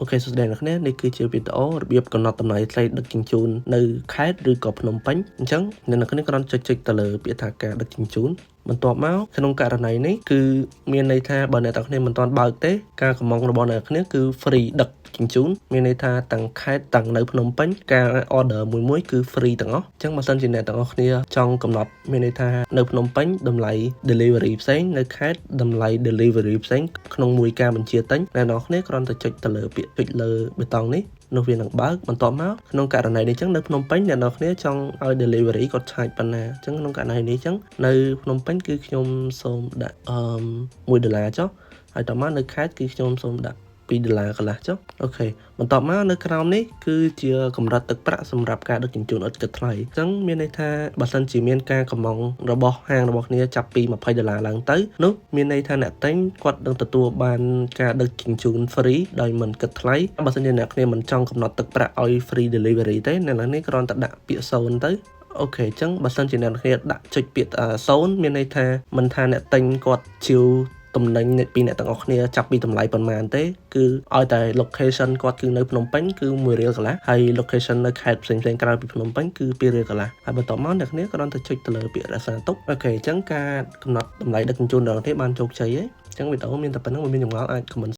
OK សួស្តីអ្នកគ្នានេះគឺជាវីដេអូរបៀបកំណត់តម្លៃថ្លៃដឹកជញ្ជូននៅខេត្តឬក៏ភ្នំពេញអញ្ចឹងអ្នកនរគ្នាគ្រាន់ចុចចុចទៅលើពាក្យថាការដឹកជញ្ជូនបន្ទាប់មកក្នុងករណីនេះគឺមានន័យថាបើអ្នកទាំងគ្នាមិនទាន់បើកទេការកម្ម៉ង់របស់អ្នកគ្នាគឺ free ដឹកជញ្ជូនមានន័យថាទាំងខេត្តទាំងនៅភ្នំពេញការ order មួយមួយគឺ free ទាំងអស់អញ្ចឹងបើសិនជាអ្នកទាំងអស់គ្នាចង់កំណត់មានន័យថានៅភ្នំពេញតម្លៃ delivery ផ្សេងនៅខេត្តតម្លៃ delivery ផ្សេងក្នុងមួយការបញ្ជាទិញអ្នកទាំងអស់គ្នាគ្រាន់តែចុចទៅលើពាក្យចុចលើប៊ូតុងនេះនោះវានឹងបើកបន្ទាប់មកក្នុងករណីនេះចឹងនៅភ្នំពេញអ្នកនរគ្នាចង់ឲ្យ delivery គាត់ឆាយប៉ុណ្ណាអញ្ចឹងក្នុងករណីនេះចឹងនៅភ្នំពេញគឺខ្ញុំសូមដាក់អឺ1ដុល្លារចុះហើយតមកនៅខេត្តគឺខ្ញុំសូមដាក់2ដុល្លារកន្លះចុះOK បន្ទាប់មកនៅក្រោមនេះគឺជាកម្រិតទឹកប្រាក់សម្រាប់ការដឹកជញ្ជូនឥតគិតថ្លៃអញ្ចឹងមានន័យថាបើសិនជាមានការកម្ម៉ង់របស់ហាងរបស់គ្នាចាប់ពី20ដុល្លារឡើងទៅនោះមានន័យថាអ្នកទិញគាត់នឹងទទួលបានការដឹកជញ្ជូន free ដោយមិនគិតថ្លៃបើសិនជាអ្នកគ្នាមិនចង់កំណត់ទឹកប្រាក់ឲ្យ free delivery ទេអ្នកនេះគ្រាន់តែដាក់ពាក្យ0ទៅ OK អញ្ចឹងបើសិនជាអ្នកគ្នាដាក់ចុចពាក្យ0មានន័យថាមិនថាអ្នកទិញគាត់ជាវតំណែងពីអ្នកទាំងអស់គ្នាចាប់ពីតម្លៃប៉ុន្មានទេគឺឲ្យតែ location គាត់គឺនៅភ្នំពេញគឺ1រៀលកន្លះហើយ location នៅខេត្តផ្សេងៗក្រៅពីភ្នំពេញគឺ2រៀលកន្លះហើយបន្ទាប់មកអ្នកគ្នាគ្រាន់តែចុចទៅលើពាក្យរក្សាទុក OK អញ្ចឹងការកំណត់តម្លៃដឹកជញ្ជូនដល់គ្នាបានជោគជ័យហើយអញ្ចឹងវីដេអូមានតែប៉ុណ្ណឹងមិនមានចម្ងល់អាច comment